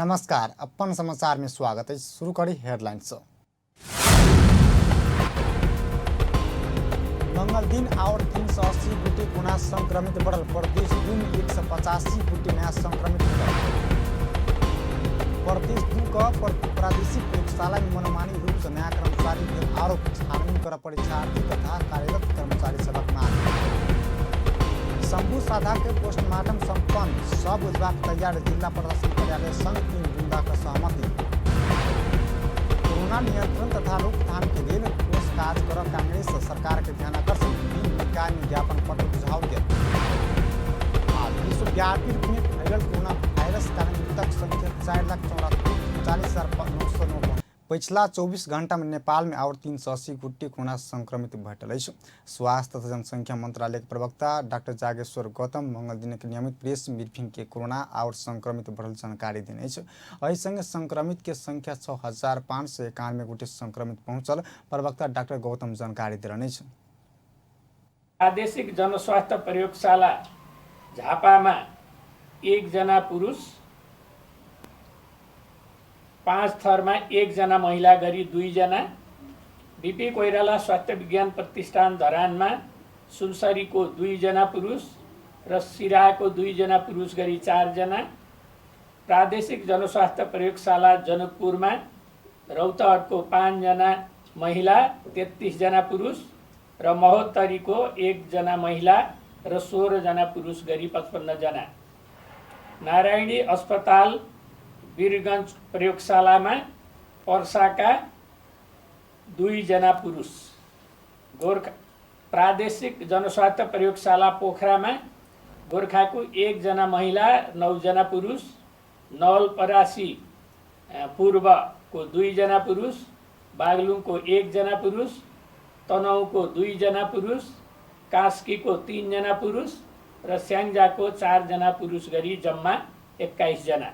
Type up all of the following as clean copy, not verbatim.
नमस्कार, अपन समाचार में स्वागत है। शुरू करी हेडलाइन से। मंगल दिन और 380 गोटे कोरोना संक्रमित बढ़ल। प्रदेश 2 में 185 गोटे नया संक्रमित भेटल। प्रदेश 2 क प्रादेशिक प्रयोगशाला में मनमानी रूप से नया कर्मचारी भेल आरोप। छानबीन कर परीक्षार्थी तथा कार्यरत कर्मचारी सबक मांग। शंभू साधा के पोस्टमार्टम संपन्न, सब बुझबाक तैयार। जिला प्रशासन कार्यालय संग 3 बुंदा के सहमति। कोरोना नियंत्रण तथा रोकथाम के लेल ठोस काज कर कांग्रेस सरकार के ध्यान आकर्षण। विभिन्न निकाय में ज्ञापन पत्र बुझाओल गेल। आ विश्वव्यापी रूप में फैलल कोरोना वायरस कारण मृतक संख्या 4,44,909। पिछला 24 घंटा में नेपाल में और 380 गोटे कोरोना संक्रमित भेटल अछि। स्वास्थ्य तथा जनसंख्या मंत्रालय के प्रवक्ता डॉक्टर जागेश्वर गौतम मंगल दिन के नियमित प्रेस ब्रीफिंग के कोरोना और संक्रमित बढ़ल जानकारी देने अछि। एहि संगे संक्रमित के संख्या 6,591 गोटे संक्रमित पहुंचल प्रवक्ता डॉक्टर गौतम जानकारी देलनि अछि। प्रादेशिक जनस्वास्थ्य प्रयोगशाला झापामा 1 जना पुरुष, 5 थरमा 1 जना महिला गरी 2 जना, बीपी कोइराला स्वास्थ्य विज्ञान प्रतिष्ठान धरानमा सुनसरीको 2 जना पुरुष र सिराको 2 जना पुरुष गरी 4 जना, प्रादेशिक जनस्वास्थ्य प्रयोगशाला जनकपुरमा रौतहटको 5 जना महिला 33 जना पुरुष र महोत्तरीको 1 जना महिला र 16 जना पुरुष गरी 55 जना, नारायणी अस्पताल वीरगञ्ज प्रयोगशालामा पर्साका 2 जना पुरुष, गोर्खा प्रादेशिक जनस्वास्थ्य प्रयोगशाला पोखरामा गोर्खाको 1 जना महिला 9 जना पुरुष, नवलपरासी पूर्वको 2 जना पुरुष, बागलुङको 1 जना पुरुष, तनहुँको 2 जना पुरुष, कास्कीको 3 जना पुरुष र स्याङ्जाको 4 जना पुरुष गरी जम्मा 21 जना।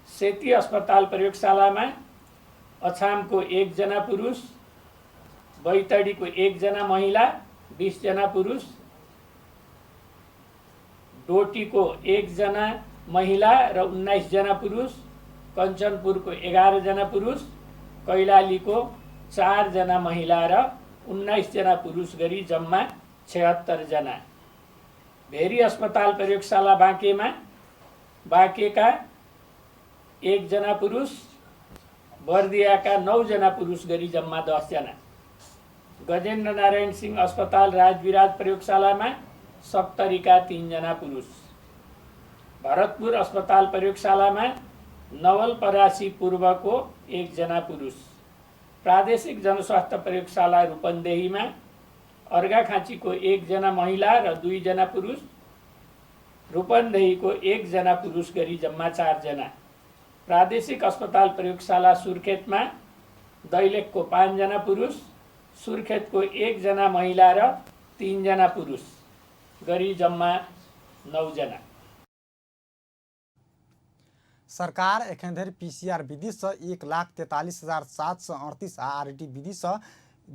सेती अस्पताल प्रयोगशालामा अछामको 1 जना पुरुष, बैतडीको 1 जना महिला 20 जना पुरुष, डोटीको 1 जना महिला र 19 जना पुरुष, कञ्चनपुरको 11 जना पुरुष, कैलालीको 4 जना महिला र 19 जना पुरुष गरी जम्मा 76 जना। भेरी अस्पताल प्रयोगशाला बाँकेमा बाँकेका 1 जना पुरुष, बर्दियाका 9 जना पुरुष गरी जम्मा 10 जना। गजेन्द्र नारायण सिंह अस्पताल राजविराज प्रयोगशालामा सप्तरीका 3 जना पुरुष, भरतपुर अस्पताल प्रयोगशालामा नवलपरासी पूर्वको 1 जना पुरुष, प्रादेशिक जनस्वास्थ्य प्रयोगशाला रूपन्देहीमा अर्घाखाँचीको 1 जना महिला र 2 जना पुरुष, रूपन्देहीको 1 जना पुरुष गरी जम्मा 4 जना। प्रादेशिक अस्पताल प्रयोगशाला सुर्खेतमा दैलेखको 5 जना पुरुष, सुर्खेतको 1 जना महिला र 3 जना पुरुष गरी जम्मा 9 जना। सरकार एखन धरि पीसीआर विधि से 1,43,738 आ आरटी विधि से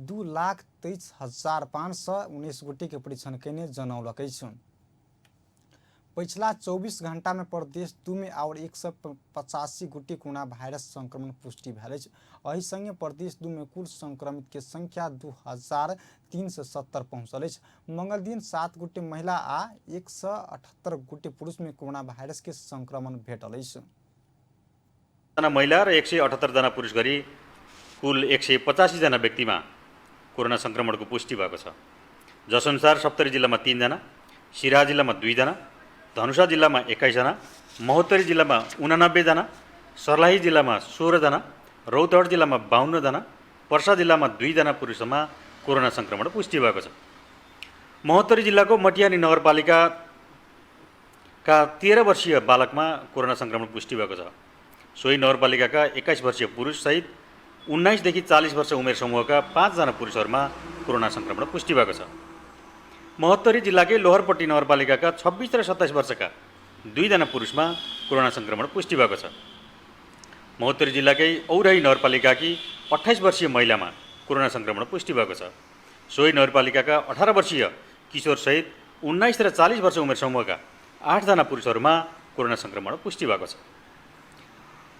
2,23,519 गोटे के परीक्षण कयने जनौलक अछि। पिछला 24 घंटा में प्रदेश 2 में और 185 गोटे कोरोना वायरस संक्रमण पुष्टि भेल अछि। एहि संगे प्रदेश 2 में कुल संक्रमित के संख्या 2,370 पहुंचल अछि। मंगल दिन 7 गोटे महिला आ 178 गोटे पुरुष में कोरोना वायरस के संक्रमण भेटल अछि। जना महिला र 178 जना पुरुष गरी कुल 185 जना व्यक्तिमा कोरोना संक्रमणको पुष्टि भएको छ। जसअनुसार सप्तरी जिल्लामा 3 जना, सिराहा जिल्लामा 2 जना, धनुषा जिल्लामा 21 जना, महोत्तरी जिल्लामा 89 जना, सर्लाही जिल्लामा 16 जना, रौतहट जिल्लामा 52 जना, पर्सा जिल्लामा 2 जना पुरुषमा कोरोना संक्रमण पुष्टि भएको छ। महोत्तरी जिल्लाको मटियानी नगरपालिकाका 13 वर्षीय बालकमा कोरोना संक्रमण पुष्टि भएको छ। सोही नगरपालिकाका 21 वर्षीय पुरुषसहित 19 देखि 40 वर्ष उमेर समूहका 5 जना पुरुषहरूमा कोरोना संक्रमण पुष्टि भएको छ। महोत्तरी जिल्लाकै लोहरपट्टी नगरपालिकाका 26 र 27 वर्षका 2 जना पुरुषमा कोरोना संक्रमण पुष्टि भएको छ। महोत्तरी जिल्लाकै औरही नगरपालिकाकी 28 वर्षीय महिलामा कोरोना संक्रमण पुष्टि भएको छ। सोही नगरपालिकाका 18 वर्षीय किशोरसहित 19 र 40 वर्ष उमेर समूहका 8 जना पुरुषहरूमा कोरोना संक्रमण पुष्टि भएको छ।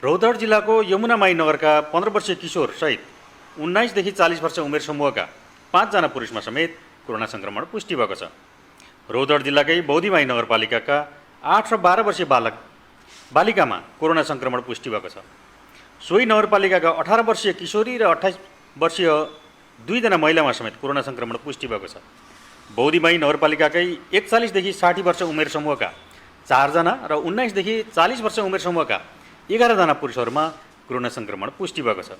रौतहट जिल्लाको यमुनामाई नगरका 15 वर्षीय किशोर सहित 19 देखि 40 वर्ष उमेर समूहका 5 जना पुरुषमा समेत कोरोना सङ्क्रमण पुष्टि भएको छ। रौतहट जिल्लाकै बौद्धिमाई नगरपालिकाका 8 र 12 वर्षीय बालक बालिकामा कोरोना सङ्क्रमण पुष्टि भएको छ। सोही नगरपालिकाका 18 वर्षीय किशोरी र 28 वर्षीय 2 जना महिलामा समेत कोरोना सङ्क्रमण पुष्टि भएको छ। बौद्धिमाई नगरपालिकाकै 41 देखि 60 वर्ष उमेर समूहका 4 जना र 19 देखि 40 वर्ष उमेर समूहका 11 जना पुरुषहरूमा कोरोना सङ्क्रमण पुष्टि भएको छ।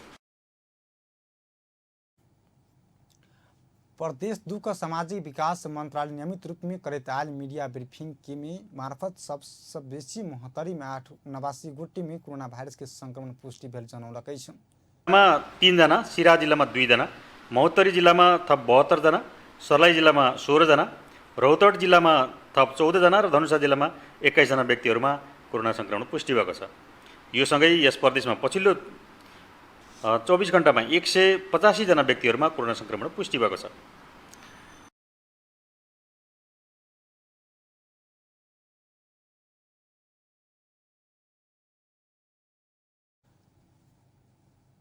प्रदेश 2 का सामाजिक विकास मंत्रालय नियमित रूप में करैत आयल मीडिया ब्रीफिंग के में मार्फत सबसे बेसी महोत्तरी में 889 गोटे में कोरोना वायरस के संक्रमण पुष्टि भेल जनौलक अछि। मा 3 जना, सिरा जिल्लामा 2 जना, महोत्तरी जिल्लामा थप 72 जना, सर्लाही जिल्लामा 16 जना, रौतहट जिल्लामा थप 14 जना र धनुषा जिल्लामा 21 जना व्यक्तिहरूमा कोरोना सङ्क्रमण पुष्टि भएको छ। यो सँगै यस प्रदेशमा पछिल्लो 24 घण्टामा 185 जना व्यक्तिहरूमा कोरोना सङ्क्रमण पुष्टि भएको छ।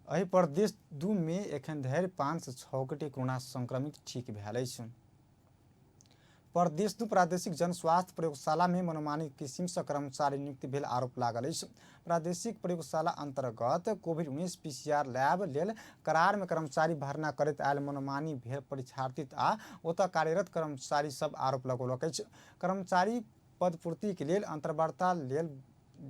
एहि प्रदेश 2 में एखन धरि 506 गोटे कोरोना संक्रमित ठीक भेल अछि। प्रदेश 2 प्रादेशिक जनस्वास्थ्य प्रयोगशाला में मनोमानी किसिम से कर्मचारी नियुक्ति भेल आरोप लागल अछि। प्रादेशिक प्रयोगशाला अंतर्गत कोविड-19 पीसीआर लैब लेल करार में कर्मचारी भर्ना करैत आयल मनोमानी भेल परीक्षार्थी आ ओतऽ कार्यरत कर्मचारी सब आरोप लगौलक अछि। कर्मचारी पदपूर्ति के लेल अंतर्वार्ता लेल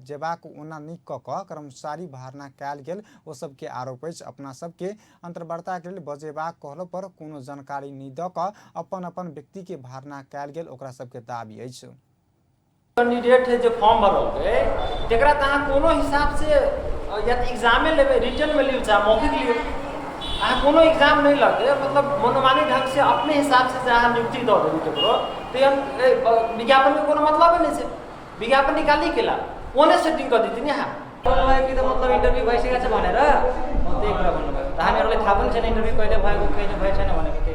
जेबाक ओना नहि कऽ कऽ कर्मचारी भर्ना कयल गेल ओ सबके आरोप अछि। अपना सबके अंतर्वार्ता के लेल बजेबाक कहलो पर कोनो जानकारी नहि दऽ कऽ अपन अपन व्यक्ति के भर्ना कयल गेल ओकरा सबके दाबी अछि। कैंडिडेट है जो फॉर्म भरलकै तकरा तऽ अहाँ कोनो हिसाबसँ या तऽ एग्जामे लेबै, रिटर्नमे लियौ चाहे मौखिक लियौ, अहाँ कोनो एग्जाम नहि लऽ के मतलब मनोमानी ढङ्गसँ अपने हिसाबसँ जे अहाँ नियुक्ति दऽ देबै ककरो तऽ विज्ञापनके कोनो मतलबे नहि छै। विज्ञापन निकाली केला ओने सेटिङ कऽ दिन्थ्यो नि अहाँ। भन्नुभयो कि त मतलब इन्टरभ्यू भइसकेको छ भनेर, त्यही कुरा भन्नुभयो। त हामीहरूलाई थाहा पनि छैन इन्टरभ्यू कहिले भएको कहिले भएको छैन भनेर केही।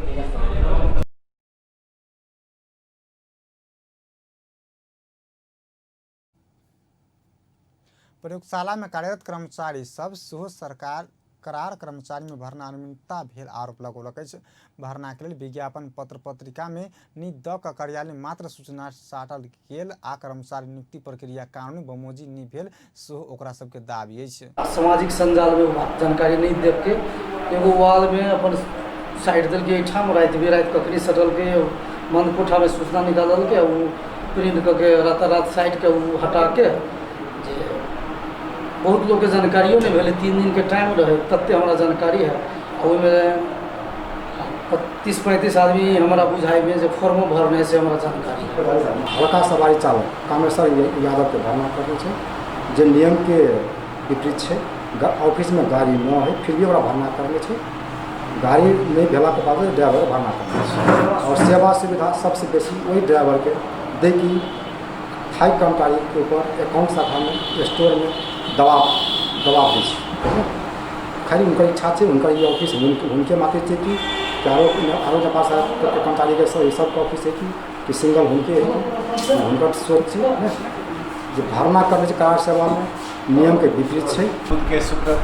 प्रयोगशाला में कार्यरत कर्मचारी सब सेहो सरकार करार कर्मचारी में भर्ना अनियमितता भेल आरोप लगौलक अछि। भर्ना के लेल विज्ञापन पत्र पत्रिका में नि दऽ कऽ कार्यालय मात्र सूचना साटल गेल आ कर्मचारी नियुक्ति प्रक्रिया कानूनी बमोजिम नहि भेल सेहो ओकरा सबके दाबी अछि। सामाजिक सञ्जालमे जानकारी नहि देके एगो वालमे अपन साइड देलकै एहिठाम, राति बिराति कखनी सटलकै, बन्द कोठामे सूचना निकाललकै, ओ प्रिंट कऽ के रातारात साइडके ओ हटाके जे बहुत लोकके जानकारियो नहि भेलै। 3 दिनके टाइम रहै तते हमरा जानकारी है। ओहिमे 30-35 आदमी हमरा बुझाइमे जे फॉर्मो भरने से हमरा जानकारी है। हल्का सवारी चालक कामेश्वर यादवके भर्ना करने छै जे नियमके विपरीत छै। ऑफिसमे गाड़ी न है फिर भी ओकरा भर्ना करने छै। गाड़ी नहि भेलाके बाद ड्राइवर भर्ना करने छै और सेवा सुविधा सबसे बेसी वही ड्राइवरके दै कि थाई कर्मचारीके ऊपर अकाउंट शाखामे स्टोरमे दबाव दै छै। खाली हुनकर इच्छा छै, हुनकर ई ऑफिस हुनके मात्र छै कि आरो नेपाल सरकारके कर्मचारीके सबके ऑफिस है कि सिंगल हुनके है, हुनकर सोच छै ने जे भर्ना करने छै करार सेवामे नियमके विपरीत छै। बुध के शुक्र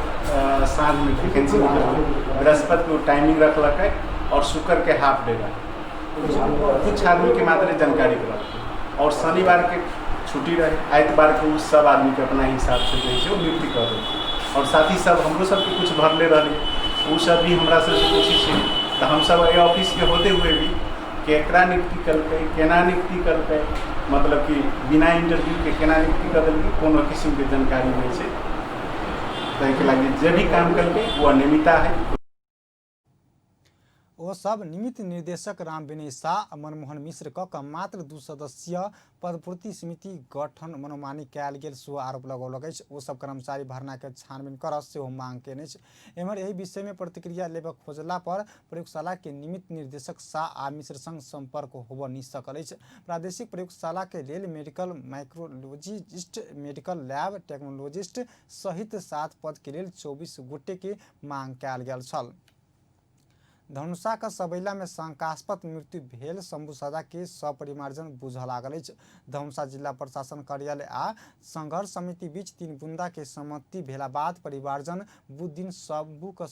साँझमे वैकेंसी निकललै, बृहस्पति के टाइमिंग रखलकै और शुक्र के हाफ डे रखलकै, कुछ आदमी के मात्र जानकारी रहलकै और शनिवार के छुट्टी रहे, आइतवार के उ सब आदमी के अपना हिसाब से जे छै नियुक्ति कर देलकै। और साथ ही सब हमरो सबके कुछ भरले रहलै, उ सब भी हमरा सबसे पूछै छै तऽ हमसब एहि ऑफिसके होते हुए भी केकरा नियुक्ति कलकै, केना नियुक्ति कलकै, मतलब कि बिना इंटरव्यू के केना नियुक्ति कर देलकै, कोनो किसिमके जानकारी नहि छै। ताहिके लागि जे भी काम कलकै वो अनियमितता है। ओ सब निमित्त निर्देशक राम विनय शाह आ मनमोहन मिश्र क मात्र 2 सदस्यीय पदपूर्ति समिति गठन मनोमानी कयल गेल सेहो आरोप लगौलक अछि। ओ सब कर्मचारी भर्ना के छानबीन करऽ सेहो मांग केने अछि। एम्हर एहि विषय में प्रतिक्रिया लेबऽ खोजला पर प्रयोगशाला के निमित्त निर्देशक शाह आ मिश्र संग संपर्क होबऽ नहि सकल अछि। प्रादेशिक प्रयोगशाला के लेल medical microbiologist, medical lab technologist सहित 7 पद के लेल 24 गोटे के मांग कयल गेल छल। धनुषाक सबैला में शंकास्पद मृत्यु भेल शम्भु सदा के सपरिमार्जन बुझऽ लागल अछि। धनुषा जिल्ला प्रशासन कार्यालय आ संघर्ष समिति बीच 3 बुंदा के सहमति भेला बाद परिवारजन बुध दिन शम्भु के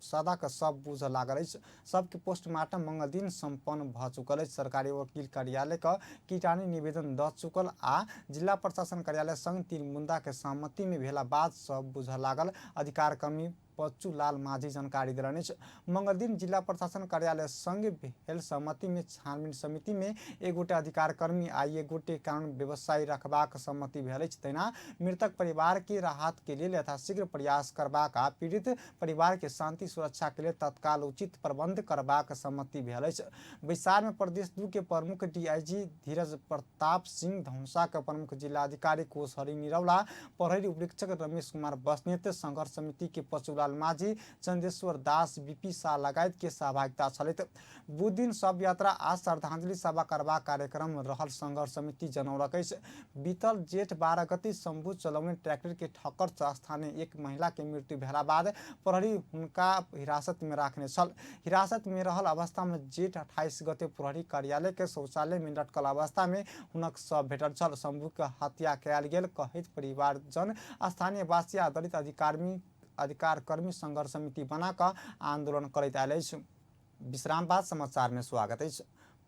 सदा के शव बुझऽ लागल अछि। सबके पोस्टमार्टम मंगल दिन सम्पन्न भऽ चुकल अछि। सरकारी वकील कार्यालय के किटानी निवेदन दऽ चुकल आ जिला प्रशासन कार्यालय संग 3 बुंदा के सहमति में भेला बाद शव बुझऽ लागल अधिकार कर्मी पच्चू लाल माझी जानकारी देलनि अछि। मंगलदिन जिला प्रशासन कार्यालय संग भेल सहमति में छानबीन समिति में एक गोटे अधिकार कर्मी आ एक गोटे कानून व्यवसायी रखबाक सहमति भेल अछि। तहिना मृतक परिवार के राहत के लेल यथाशीघ्र प्रयास करबाक आ पीड़ित परिवार के शांति सुरक्षा के लेल तत्काल उचित प्रबंध करबाक सहमति भेल अछि। बैसार में प्रदेश 2 के प्रमुख डीआईजी धीरज प्रताप सिंह, धनुषा के प्रमुख जिलाधिकारी कोशहरि निरौला, प्रहरी उपरीक्षक रमेश कुमार बस्नेत, संघर्ष समिति के पचुलाल माझी, चंदेश्वर दास, बीपी शाह लगायत के सहभागिता छलैत। बुध दिन शव यात्रा आ श्रद्धांजलि सभा करबाक कार्यक्रम रहल संघर्ष समिति जनौलक अछि। बीतल जेठ 12 गते शंभू चलौने ट्रैक्टर के ठक्कर से स्थानीय एक महिला के मृत्यु भेला बाद प्रहरी हुनका हिरासत में राखने छल। हिरासत में रहल अवस्था में जेठ 28 गते प्रहरी कार्यालय के शौचालय में लटकल अवस्था में हुनक शव भेटल छल। शंभू के हत्या कयल गेल कहैत परिवारजन, स्थानीयवासी आ दलित अधिकारकर्मी संघर्ष समिति बना कऽ आंदोलन करैत आयल अछि। विश्राम बाद समाचार में स्वागत अछि।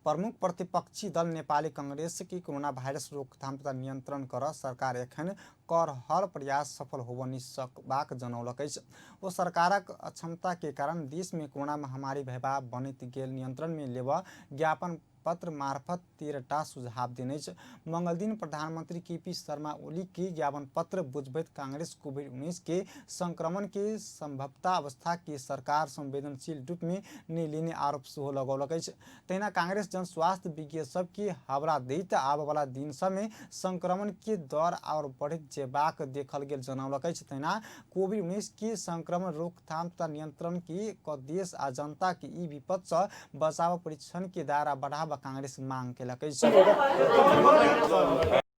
प्रमुख प्रतिपक्षी दल नेपाली कांग्रेस की कोरोना वायरस रोकथाम तथा नियंत्रण कर सरकार एखन कऽ रहल प्रयास सफल होबऽ नहि सकबाक जनौलक अछि। ओ सरकारक अक्षमता के कारण देश में कोरोना महामारी भयावह बनैत गेल नियंत्रण में लेबऽ ज्ञापन पत्र मार्फत 13टा सुझाव देने अछि। मंगलदिन प्रधानमंत्री केपी शर्मा ओली के ज्ञापन पत्र बुझबैत कांग्रेस कोविड-19 के संक्रमण के संभवता अवस्था के सरकार संवेदनशील रूप में नहि लेने आरोप सेहो लगौलक अछि। तहिना कांग्रेस जन स्वास्थ्य विज्ञ सबके हवला दैत आबऽवला दिन सबमे संक्रमण के दर आओर बढ़ैत जेबाक देखल गेल जनौलक अछि। तहिना कोविड-19 के संक्रमण रोकथाम तथा नियंत्रण के क देश आ जनता के ई विपद सँ बचाव परीक्षण के दायरा बढ़ाबऽ कांग्रेस मांग केलक अछि।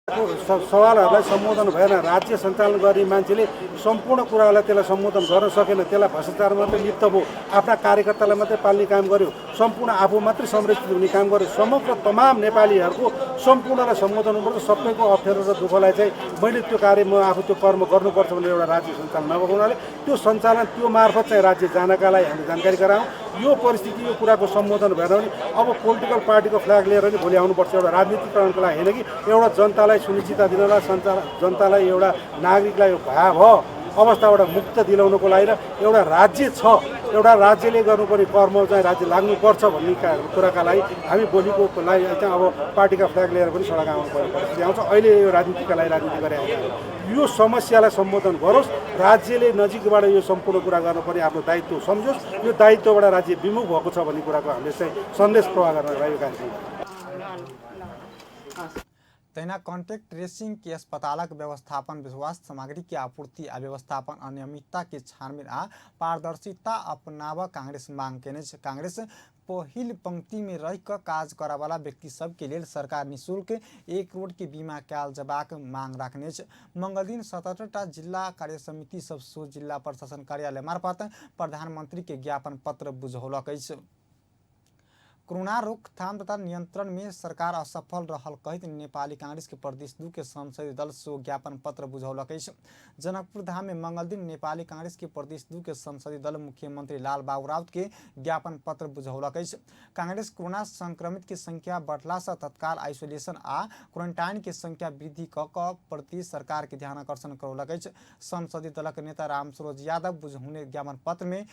सवालहरूलाई सम्बोधन भएन। राज्य सञ्चालन गर्ने मान्छेले सम्पूर्ण कुरालाई त्यसलाई सम्बोधन गर्न सकेन, त्यसलाई भ्रष्टाचारमा मात्रै लिप्त भयो, आफ्ना कार्यकर्तालाई मात्रै पाल्ने काम गर्यो, सम्पूर्ण आफू मात्रै संरक्षित हुने काम गर्यो। समग्र तमाम नेपालीहरूको सम्पूर्णलाई सम्बोधन हुनुपर्छ। सबैको अप्ठ्यारो र दुःखलाई चाहिँ मैले त्यो कार्य म आफू त्यो कर्म गर्नुपर्छ भनेर एउटा राज्य सञ्चालन नभएको हुनाले त्यो सञ्चालन त्यो मार्फत चाहिँ राज्य जानका लागि हामीले जानकारी गरायौँ। यो परिस्थिति यो कुराको सम्बोधन भएन भने अब पोलिटिकल पार्टीको फ्ल्याग लिएर नि भोलि आउनुपर्छ। एउटा राजनीतिकरणको लागि होइन कि एउटा जनतालाई सुनिश्चितता दिनलाई, जनतालाई एउटा नागरिकलाई भयावह अवस्थाबाट मुक्त दिलाउनको लागि र एउटा राज्य छ, एउटा राज्यले गर्नुपर्ने कर्म चाहिँ राज्य लाग्नुपर्छ भन्ने कुराका लागि हामी भोलिको लागि चाहिँ अब पार्टीका फ्ल्याग लिएर पनि सडक आउनुपर्ने परिस्थिति आउँछ। अहिले यो राजनीतिका लागि राजनीति गरे होइन, यो समस्यालाई सम्बोधन गरोस्, राज्यले नजिकबाट यो सम्पूर्ण कुरा गर्नुपर्ने आफ्नो दायित्व सम्झोस्। यो दायित्वबाट राज्य विमुख भएको छ भन्ने कुराको हामीले चाहिँ सन्देश प्रवाह गर्नका लागि यो कार्यक्रम। तहिना कॉन्टैक्ट ट्रेसिंग के अस्पतालक व्यवस्थापन, स्वास्थ्य सामग्री के आपूर्ति आ व्यवस्थापन अनियमितता के छानबीन आ पारदर्शिता अपनाबऽ कांग्रेस मांग केने अछि। कांग्रेस पहिल पंक्ति में रहि कऽ काज करऽवला व्यक्ति सबके लेल सरकार निःशुल्क 1 करोड़ के बीमा कयल जेबाक मांग राखने अछि। मंगलदिन 77टा जिला कार्य समिति सब सो जिला प्रशासन कार्यालय मार्फत प्रधानमंत्री के ज्ञापन पत्र बुझौलक अछि। कोरोना रोकथाम तथा नियंत्रण में सरकार असफल रहल कहैत नेपाली कांग्रेस के प्रदेश 2 के संसदीय दल सो ज्ञापन पत्र बुझौलक अछि। जनकपुर धाम में मंगलदिन नेपाली कांग्रेस के प्रदेश 2 के संसदीय दल मुख्यमंत्री लाल बाबू राउत के ज्ञापन पत्र बुझौलक अछि। कांग्रेस कोरोना संक्रमित के संख्या बढ़ला से तत्काल आइसोलेशन आ क्वारेंटाइन के संख्या वृद्धि क प्रति सरकार के ध्यान आकर्षण करौलक अछि। संसदीय दलक नेता रामसरोज यादव बुझौने ज्ञापन पत्र में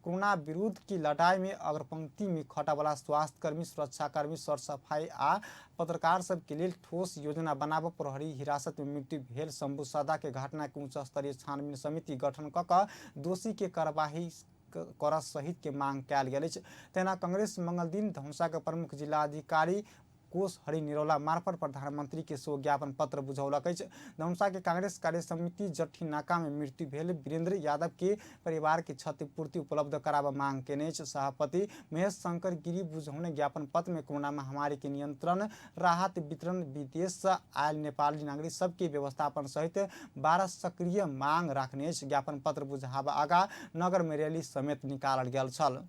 कोरोना विरुद्ध की लड़ाई में अग्रपंक्ति में खटावला स्वास्थ्यकर्मी, सुरक्षाकर्मी, सरसफाई आ पत्रकार सबके लेल ठोस योजना बनाबऽ, प्रहरी हिरासत में मृत्यु भेल शम्भु सदा के घटना के उच्च स्तरीय छानबीन समिति गठन क कऽ दोषी के कार्यवाही करऽ सहित के मांग कयल गेल अछि। तहिना कांग्रेस मंगलदिन धनुषा के प्रमुख जिलाधिकारी कोष हरि निरौला मार्फत प्रधानमंत्री के सो ज्ञापन पत्र बुझौलक अछि। धनुषा के कांग्रेस कार्य समिति जट्ठी नाका में मृत्यु भेल वीरेंद्र यादव के परिवार के क्षतिपूर्ति उपलब्ध कराबऽ मांग केने अछि। सभापति महेश शंकर गिरी बुझौने ज्ञापन पत्र में कोरोना महामारी के नियंत्रण, राहत वितरण, विदेश से आयल नेपाली नागरिक सबके व्यवस्थापन सहित 12 सक्रिय मांग राखने अछि। ज्ञापन पत्र बुझाबऽ आगा नगर में रैली समेत निकालल गेल छल।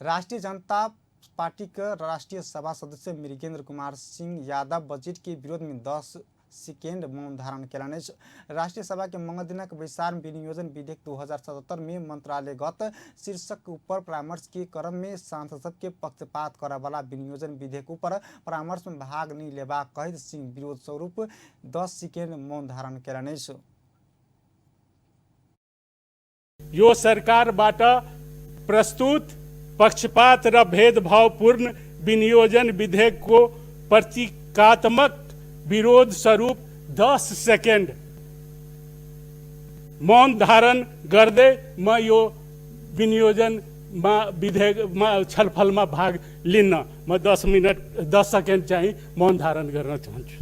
राष्ट्रीय जनता पार्टी के राष्ट्रीय सभा सदस्य मृगेंद्र कुमार सिंह यादव बजट के विरोध में 10 सेकेंड मौन धारण केलनि अछि। राष्ट्रीय सभा के मंगल दिनक बैसार में विनियोजन विधेयक 2077 में मंत्रालयगत शीर्षक ऊपर परामर्श के क्रम में सांसद सबके पक्षपात करय वाला विनियोजन विधेयक ऊपर परामर्श में भाग नहीं लेबाक कहैत सिंह विरोध स्वरूप 10 सेकेंड मौन धारण केलनि अछि। यो सरकारबाट प्रस्तुत पक्षपात र भेदभावपूर्ण विनियोजन विधेयकको प्रतीकात्मक विरोध स्वरूप 10 सेकेन्ड मौन धारण गर्दै म यो विनियोजनमा विधेयकमा छलफलमा भाग लिन्न। म 10 मिनट 10 सेकेन्ड चाहिँ मौन धारण गर्न चाहन्छु।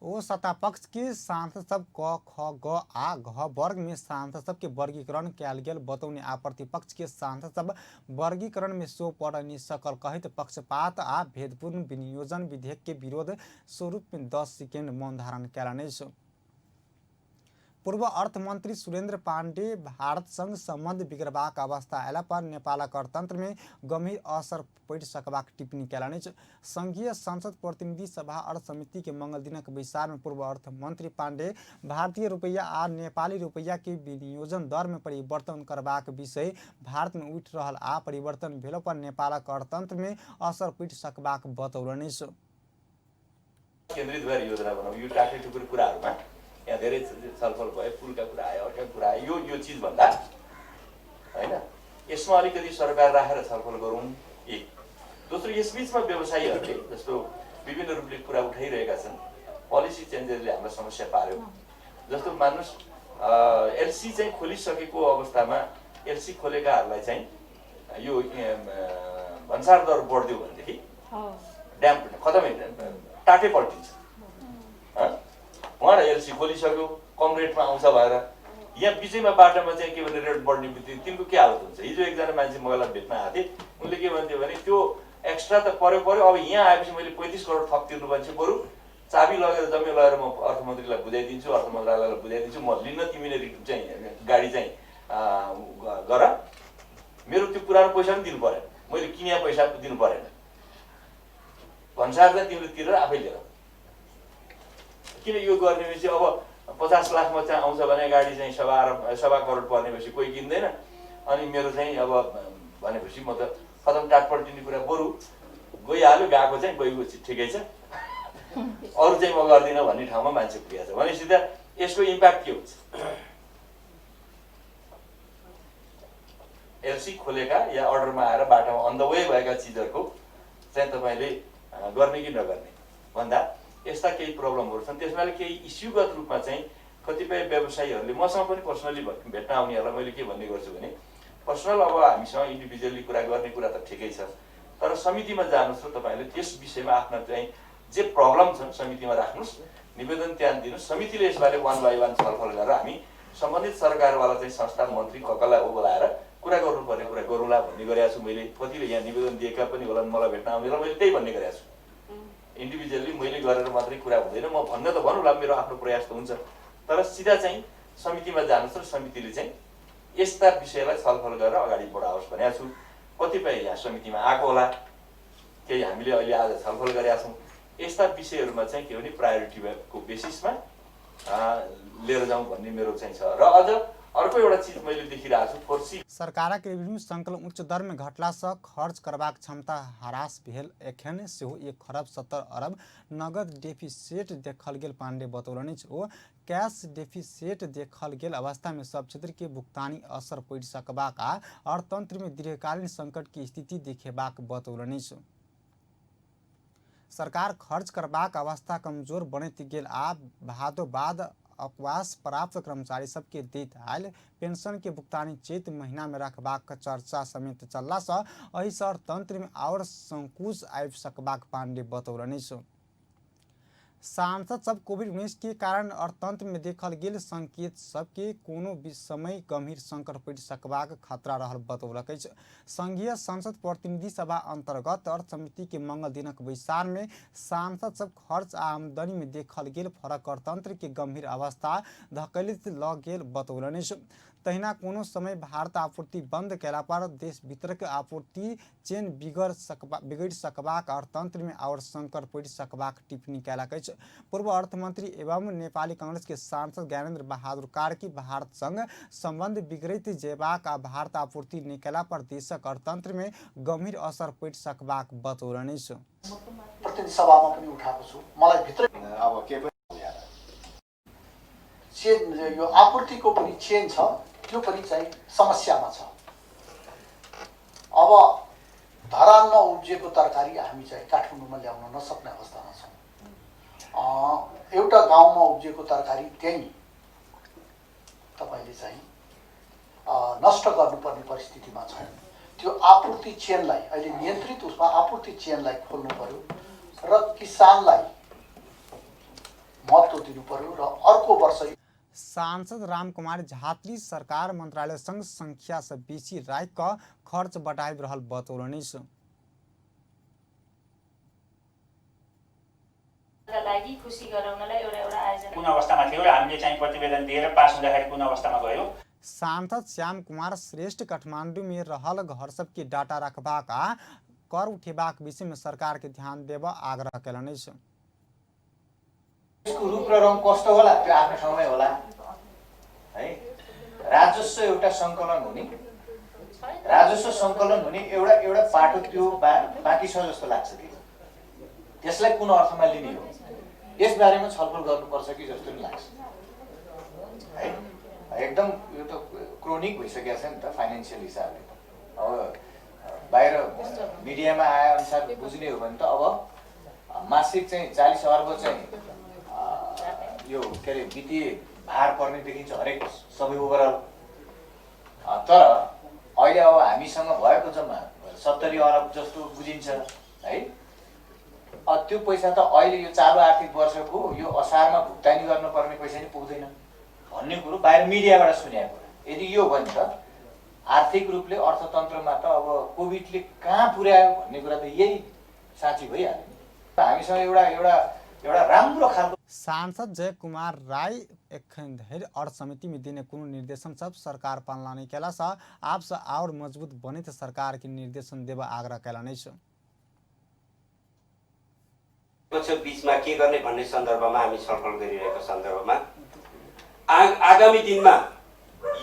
ओ सत्तापक्ष के सांसद सब क ख ग आ घ वर्ग में सांसद सब के वर्गीकरण कयल गेल बतौने आ प्रतिपक्ष के सांसद सब वर्गीकरण में सो पड़ नहीं सकल कहैत पक्षपात आ भेदपूर्ण विनियोजन विधेयक के विरोध स्वरूप में 10 सेकेंड मौन धारण कयलनि अछि। पूर्व अर्थमंत्री सुरेंद्र पांडे भारत संग संबंध बिगड़बाक अवस्था अयला पर नेपालक अर्थतंत्र में गंभीर असर पड़ि सकबाक टिप्पणी कयलनि अछि। संघीय संसद प्रतिनिधि सभा अर्थ समिति के मंगल दिनक बैसार में पूर्व अर्थमंत्री पांडे भारतीय रुपैया आ नेपाली रुपैया के विनियोजन दर में परिवर्तन करबाक विषय भारत में उठि रहल आ परिवर्तन भेलो पर नेपालक अर्थतंत्र में असर पड़ि सकबाक बतौलनि अछि। केन्द्रित भएर योजना बनाऊ। यो टाक्रे टुक्रे कुराहरूमा यहाँ धेरै छलफल भयो, पुलका कुरा आयो, अर्का कुरा आयो। यो यो चिजभन्दा होइन यसमा अलिकति सरकार राखेर छलफल गरौँ एक। दोस्रो, यसबिचमा व्यवसायीहरूले जस्तो विभिन्न रूपले कुरा उठाइरहेका छन्, पोलिसी चेन्जेसले हामीलाई समस्या पार्यो। जस्तो मान्नुहोस् एलसी चाहिँ खोलिसकेको अवस्थामा एलसी खोलेकाहरूलाई चाहिँ यो भन्सार दर बढिदियो भनेदेखि ड्याम खतमै, टाटै पल्टिन्छ। उहाँहरू एलसी खोलिसक्यो, कम रेटमा आउँछ भएर यहाँ बिचैमा बाटोमा चाहिँ के भने रेट बढ्ने बित्तिकै तिनको के हालत हुन्छ। हिजो एकजना मान्छे मलाई भेट्न आएको थिएँ, उनले के भन्थ्यो भने त्यो एक्स्ट्रा त पऱ्यो पऱ्यो, अब यहाँ आएपछि मैले 35 करोड थप तिर्नुपर्ने छ, बरु चाबी लगेर जम्मै लगेर म अर्थमन्त्रीलाई बुझाइदिन्छु, अर्थ मन्त्रालयलाई बुझाइदिन्छु, म लिन्न, तिमी नै चाहिँ गाडी चाहिँ गर, मेरो त्यो पुरानो पैसा पनि दिनु परेन, मैले किने पैसा दिनु परेन, भन्सार चाहिँ तिमीले तिरेर आफै लिएर। किन यो गर्ने भनेपछि अब 50 लाखमा चाहिँ आउँछ भने गाडी चाहिँ 1.25 करोड पर्ने भएपछि कोही किन्दैन, अनि मेरो चाहिँ अब भनेपछि म त खतम टाट पल्टिने कुरा, बरु गइहाल्यो, गएको चाहिँ गएको ठिकै छ, अरू चाहिँ म गर्दिनँ भन्ने ठाउँमा मान्छे पुगेको छ। भनेपछि त यसको इम्प्याक्ट के हुन्छ? एलसी खोलेका या अर्डरमा आएर बाटोमा अन the way भएका चिजहरूको चाहिँ तपाईँले गर्ने कि नगर्ने भन्दा यस्ता केही प्रब्लमहरू छन्। त्यसमा केही इस्युगत रूपमा चाहिँ कतिपय व्यवसायीहरूले मसँग पनि पर्सनली भेट्न आउनेहरूलाई मैले के भन्ने गर्छु भने पर्सनल अब हामीसँग इन्डिभिजुअली कुरा गर्ने कुरा त ठिकै छ, तर समितिमा जानुहोस् र तपाईँहरूले त्यस विषयमा आफ्ना चाहिँ जे प्रब्लम छन् समितिमा राख्नुहोस्, निवेदन त्यहाँ दिनुहोस्, समितिले यसबारे 1 बाई 1 छलफल गरेर हामी सम्बन्धित सरकारवाला चाहिँ संस्था मन्त्री कसलाई हो बोलाएर कुरा गर्नुपर्ने कुरा गरौँला भन्ने गरेको छु। मैले कतिले यहाँ निवेदन दिएका पनि होलान्, मलाई भेट्न आउनेलाई मैले त्यही भन्ने गरेको छु। इन्डिभिजुअली मैले गरेर मात्रै कुरा हुँदैन, म भन्न त भनौँला, मेरो आफ्नो प्रयास त हुन्छ, तर सिधा चाहिँ समितिमा जानुहोस् र समितिले चाहिँ यस्ता विषयलाई छलफल गरेर अगाडि बढाओस् भनेको छु। कतिपय यहाँ समितिमा आएको होला, केही हामीले अहिले आज छलफल गरेका छौँ। यस्ता विषयहरूमा चाहिँ के भने प्रायोरिटीको बेसिसमा लिएर जाउँ भन्ने मेरो चाहिँ छ। र अझ अर्को एउटा चिज मैले देखिरहेको छु, फोर्सी सरकारक रेवेन्यू संकलन उच्च दर में घटला सँ खर्च करबाक क्षमता ह्रास भेल एखन सेहो 1 खरब 70 अरब नगद डेफिसिट देखल गेल पांडे बतौलनि अछि। ओ कैश डेफिसिट देखल गेल अवस्था में सब क्षेत्र के भुगतानी असर पड़ि सकबाक आ अर्थतंत्र में दीर्घकालीन संकट के स्थिति देखेबाक बतौलनि अछि। सरकार खर्च करबाक अवस्था कमजोर बनैत गेल आ भादो बाद अवकाश प्राप्त कर्मचारी सबके दैत आयल पेंशन के भुगतानी चैत महीना में रखबाक चर्चा समेत चलला सँ एहि सँ अर्थतंत्र में आओर संकुच आबि सकबाक पांडे बतौलनि अछि। सांसद सब कोविड-19 के कारण अर्थतंत्र में देखल गेल संकेत सबके कोनो भी समय गंभीर संकट पड़ि सकबाक खतरा रहल बतौलक अछि। संघीय संसद प्रतिनिधि सभा अंतर्गत अर्थ समिति के मंगल दिनक बैसार में सांसद सब खर्च आ आमदनी में देखल गेल फरक अर्थतंत्र के गंभीर अवस्था धकेलित ल गेल बतौलनि अछि। तहिना कोनो समय भारत आपूर्ति बंद कयला पर देश भीतरक आपूर्ति चेन बिगड़ि सकबाक अर्थतंत्र में आओर संकट पड़ि सकबाक टिप्पणी कयलक अछि। पूर्व अर्थमंत्री एवं नेपाली कांग्रेस के सांसद ज्ञानेन्द्र बहादुर कार्की भारत संग संबंध बिगड़ैत जेबाक आ भारत आपूर्ति नहि कयला पर देशक अर्थतंत्र में गंभीर असर पड़ि सकबाक बतौलनि अछि। प्रतिनिधि सभामा पनि उठाएको छु। मलाई भित्र अब के पनि चेन, यो आपूर्तिको पनि चेन छ, त्यो पनि चाहिँ समस्यामा छ। अब धरानमा उब्जिएको तरकारी हामी चाहिँ काठमाडौँमा ल्याउन नसक्ने अवस्थामा छौँ। एउटा गाउँमा उब्जिएको तरकारी त्यहीँ तपाईँले चाहिँ नष्ट गर्नुपर्ने परिस्थितिमा छ। त्यो आपूर्ति चेनलाई अहिले नियन्त्रित उसमा आपूर्ति चेनलाई खोल्नु पर्यो र किसानलाई महत्त्व दिनु पर्यो र अर्को वर्ष सांसद रामकुमार झात्री सरकार मंत्रालय संग संख्या से बेसी राखि कऽ खर्च बढ़ाबि रहल बतौलनि अछि। लागि खुसी गराउनलाई एउटा एउटा आयोजना कुन अवस्थामा थियो र हामीले चाहिँ प्रतिवेदन दिएर पास हुँदाखेरि कुन अवस्थामा गयो। सांसद श्याम कुमार श्रेष्ठ काठमांडू में रहल घर सबके डाटा रखबाक आ कर उठेबाक विषय में सरकार के ध्यान देबऽ आग्रह कयलनि अछि। यसको रूप र रङ कस्तो होला त्यो आफ्नो ठाउँमै होला है। राजस्व एउटा सङ्कलन हुने, राजस्व सङ्कलन हुने एउटा एउटा पाटो त्यो बाँकी छ जस्तो लाग्छ कि त्यसलाई कुन अर्थमा लिने हो यसबारेमा छलफल गर्नुपर्छ कि जस्तो पनि लाग्छ है। एकदम यो त क्रोनिक भइसकेको छ नि त फाइनेन्सियल हिसाबले। अब बाहिर मिडियामा आए अनुसार बुझ्ने हो भने त अब मासिक चाहिँ 40 अर्ब चाहिँ यो के अरे वित्तीय भार पर्ने देखिन्छ हरेक सबै ओभरअल। तर अहिले अब हामीसँग भएको जम्मा 70 अरब जस्तो बुझिन्छ है। त्यो पैसा त अहिले यो चालु आर्थिक वर्षको यो असारमा भुक्तानी गर्नुपर्ने पैसा नि पुग्दैन भन्ने कुरो बाहिर मिडियाबाट सुनेको कुरा। यदि यो हो भने त आर्थिक रूपले अर्थतन्त्रमा त अब कोभिडले कहाँ पुर्यायो भन्ने कुरा त यही साँची भइहाल्यो। हामीसँग एउटा एउटा एउटा राम्रो खालको सांसद जय कुमार राय एखन धरि अर्थ समिति में देने कोनो निर्देशन सब सरकार पालना नहि कयला सँ आब सँ आओर मजबूत बनैत सरकार के निर्देशन देबऽ आग्रह कयलनि अछि। बीचमा के गर्ने भन्ने सन्दर्भमा हामी छलफल गरिरहेको सन्दर्भमा आगामी दिनमा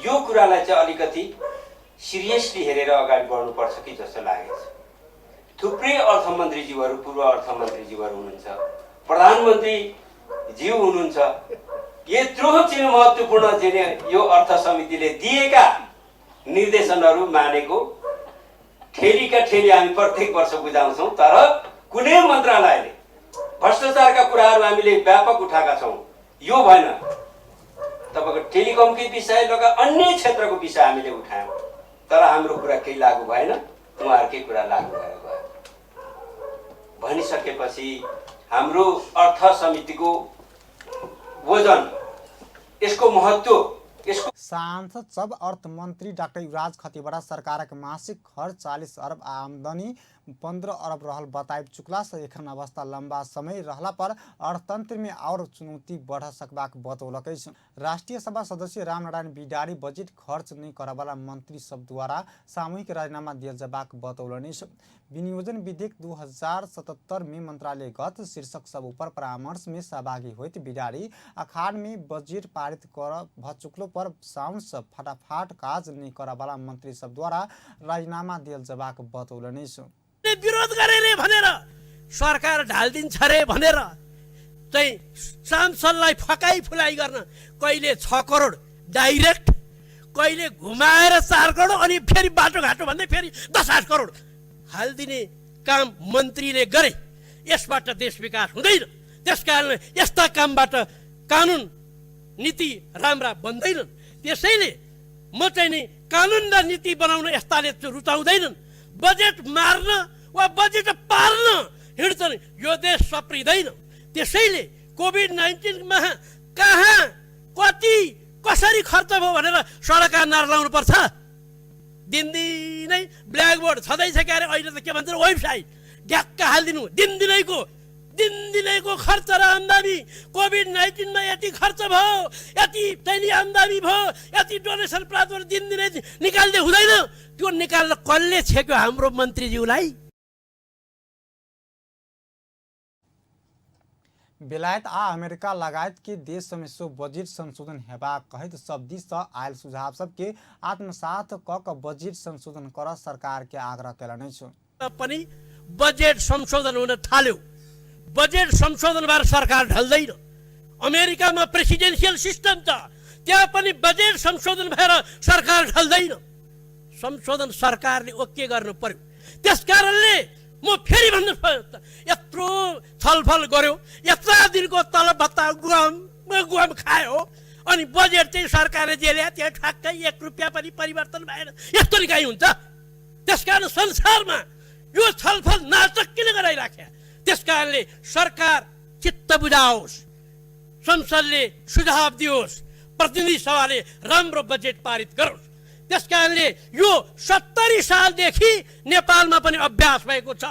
यो कुरालाई चाहिँ अलिकति सिरियसली हेरेर अगाडि बढ्नुपर्छ कि जस्तो लागेको छ। थुप्रै अर्थमन्त्रीज्यूहरू, पूर्व अर्थमन्त्रीज्यूहरू हुनुहुन्छ, प्रधानमन्त्री ज्यू हुनुहुन्छ। यत्रो चाहिँ महत्त्वपूर्ण चाहिँ यो अर्थ समितिले दिएका निर्देशनहरू मानेको ठेलीका ठेली हामी प्रत्येक वर्ष बुझाउँछौँ, तर कुनै मन्त्रालयले भ्रष्टाचारका कुराहरू हामीले व्यापक उठाएका छौँ। यो भएन, तपाईँको टेलिकमकै विषय लगायत अन्य क्षेत्रको विषय हामीले उठायौँ, तर हाम्रो कुरा केही लागू भएन, उहाँहरूकै कुरा लागू भएर गयो। भनिसकेपछि हाम्रो अर्थ समितिको वजन, यसको महत्त्व, यसको सांसद सब अर्थमन्त्री डाक्टर युवराज खतिवड़ा सरकारक मासिक खर्च 40 अरब आ आमदनी 15 अरब रहल बताबि चुकला से एखन अवस्था लंबा समय रहला पर अर्थतंत्र में और चुनौती बढ़ सकबाक बतौलक अछि। राष्ट्रीय सभा सदस्य रामनारायण बिडारी बजट खर्च नहि करऽवला मंत्री सब द्वारा सामूहिक राजीनामा दियल जेबाक बतौलनि अछि। विनियोजन विधेयक 2077 में मंत्रालयगत शीर्षक सब ऊपर परामर्श में सहभागी होइत बिडारी अखाड़ में बजट पारित कर भ चुकलो पर साउन से फटाफट काज नहि करऽवला मंत्री सब द्वारा राजीनामा दियल जेबाक बतौलनि अछि। विरोध गरे रे भनेर सरकार ढालिदिन्छ रे भनेर चाहिँ सांसदलाई फकाई फुलाइ गर्न कहिले 6 करोड डाइरेक्ट, कहिले घुमाएर 4 करोड, अनि फेरि बाटोघाटो भन्दै फेरि 10-8 करोड हालिदिने काम मन्त्रीले गरे। यसबाट देश विकास हुँदैन। त्यसकारण यस्ता कामबाट कानुन नीति राम्रा बन्दैनन्। त्यसैले म चाहिँ नि कानुन र नीति बनाउन यस्ताले रुचाउँदैनन्। बजेट मार्न वा बजेट पार्न हिँड्छन्, यो देश सप्रिँदैन। त्यसैले कोभिड-19मा कहाँ कति कसरी खर्च भयो भनेर सडकका नारा लाउनुपर्छ। दिनदिनै ब्ल्याकबोर्ड छँदैछ क्यारे, अहिले त के भन्छ वेबसाइट ढ्याक्क हालिदिनु, दिनदिनैको खर्च र आम्दानी, कोभिड-19मा यति खर्च भयो, यति चाहिँ आम्दानी भयो, यति डोनेसन प्राप्त भयो, दिनदिनै निकाल्दै हुँदैन। त्यो निकाल्न कसले छेक्यो हाम्रो मन्त्रीज्यूलाई? बेलायत आ अमेरिका लगायत के देश में सो बजट संशोधन हेबाक कहैत सब दिस सँ आयल सुझाव सबके आत्मसात क क बजट संशोधन कर सरकार के आग्रह केलनि अछि। पनि बजेट संशोधन हुन थाल्यो, बजेट संशोधन भएर सरकार ढल्दैन। अमेरिकामा प्रेसिडेन्सियल सिस्टम छ, त्यहाँ पनि बजेट संशोधन भएर सरकार ढल्दैन। संशोधन सरकारले ओके गर्नु पर्यो। त्यसकारणले म फेरि भन्नु, यत्रो छलफल गर्यो, यत्रा दिनको तलब भत्ता गुवाम गुवाम खायो, अनि बजेट चाहिँ सरकारले जे ल्यायो त्यहाँ ठ्याक्कै 1 रुपियाँ पनि परिवर्तन भएन। यस्तो नि कहीँ हुन्छ? त्यसकारण संसारमा यो छलफल नाटक किन गराइराख्या? त्यसकारणले सरकार चित्त बुझाओस्, संसदले सुझाव दियोस्, प्रतिनिधि सभाले राम्रो बजेट पारित गरोस्। त्यसकारणले यो 70 सालदेखि नेपालमा पनि अभ्यास भएको छ।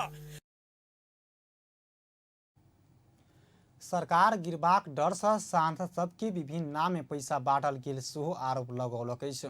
सरकार गिरबाक डर सँ सांसद सबके विभिन्न नाम में पैसा बाँटल गेल सेहो आरोप लगौलक अछि।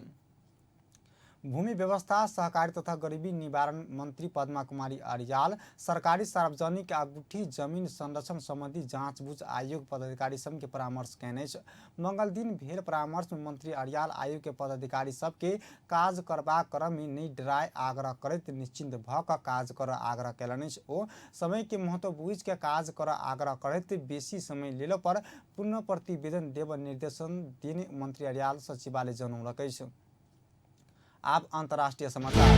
भूमि व्यवस्था सहकारी तथा गरीबी निवारण मंत्री पद्मा कुमारी अर्याल सरकारी सार्वजनिक आ गुठी जमीन संरक्षण संबंधी जाँचबुझ आयोग पदाधिकारी सबके परामर्श कयने अछि। मंगल दिन भेल परामर्श में मंत्री अर्याल आयोग के पदाधिकारी सबके काज करबाक क्रम में नहि डराय आग्रह करैत निश्चिंत भ क काज कर आग्रह कयलनि अछि। ओ समय के महत्व बुझि के काज कर आग्रह करैत बेसी समय लेलो पर पुनः प्रतिवेदन देब निर्देशन देने मंत्री अर्याल सचिवालय जनौलक अछि। आप अंतर्राष्ट्रीय समाचार।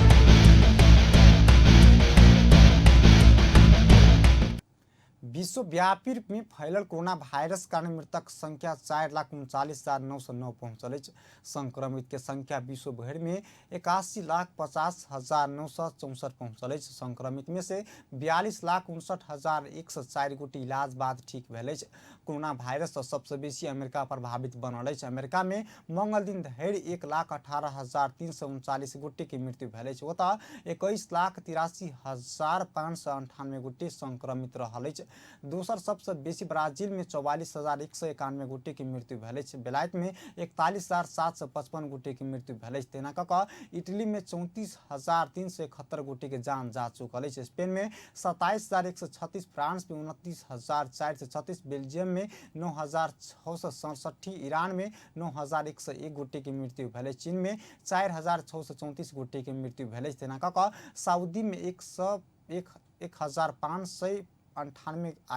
विश्वव्यापी रूप में फैलल कोरोना वायरस कारण मृतक संख्या 4,39,909 पहुंचल अछि। संक्रमित के संख्या विश्व भरि में 81,50,964 पहुंचल अछि। संक्रमित में से 42,59,104 गोटे इलाज बाद ठीक भेल अछि। कोरोना वायरस सँ सबसँ बेसी अमेरिका प्रभावित बनल अछि। अमेरिका में मंगल दिन धरि 1,18,339 गोटे के मृत्यु भेल अछि। ओतऽ 21,83,598 गोटे संक्रमित रहल अछि। दोसर सबसँ बेसी ब्राजील में 44,191 गोटे के मृत्यु भेल अछि। बेलायत में 41,755 गोटे के मृत्यु भेल अछि। तेना कऽ कऽ इटली में 34,371 गोटे के जान जा चुकल अछि। स्पेन में 27,136, फ्रांस में 29,436, बेल्जियम में 9,667, ईरान में 9,101 गोटे के मृत्यु भेल अछि। चीन में 4,634 गोटे के मृत्यु भेल अछि। तेना कऽ कऽ सऊदी में 1,598,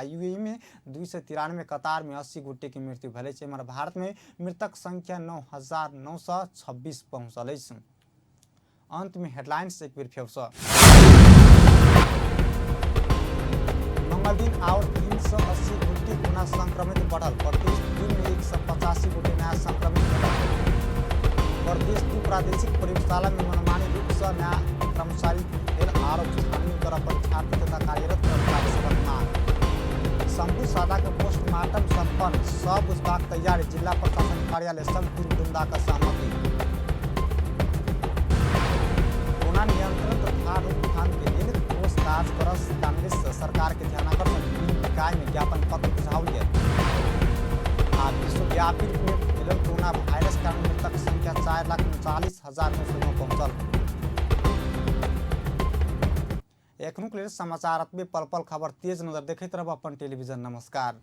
यूएई में 293, कतार में 80 गोटे के मृत्यु भेल अछि। एम्हर भारत में मृतक संख्या 9,926 पहुंचल अछि। अंत में हेडलाइंस एक बेर फेरसँ। मंगल दिन और 380 गोटे कोरोना संक्रमित बढ़ल। प्रदेश 2 में 185 गोटे नया संक्रमित भेटल। प्रदेश 2 प्रादेशिक प्रयोगशाला में मनमानी रूप से नया कर्मचारी भेल आरोप, छानबीन कर परीक्षार्थी तथा कार्यरत कर्मचारी सबक मांग। शंभू सादा के पोस्टमार्टम संपन्न, सब बुझबाक तैयारी, जिला प्रशासन कार्यालय सब 3 बुंदा का सहमति। कोरोना नियंत्रण तथा रोकथाम के लेल ठोस काज कर कांग्रेस सरकार के ध्यानाकर्षण, विभिन्न निकाय में ज्ञापन पत्र बुझाओल गेल। आ विश्वव्यापी रूप में फैलल कोरोना वायरस कारण मृतक संख्या 4,39,909 पहुंचल। एखनुक लेल समाचार अतबे, पल पल खबर तेज नजर देखैत रहब अपन टेलीविजन। नमस्कार।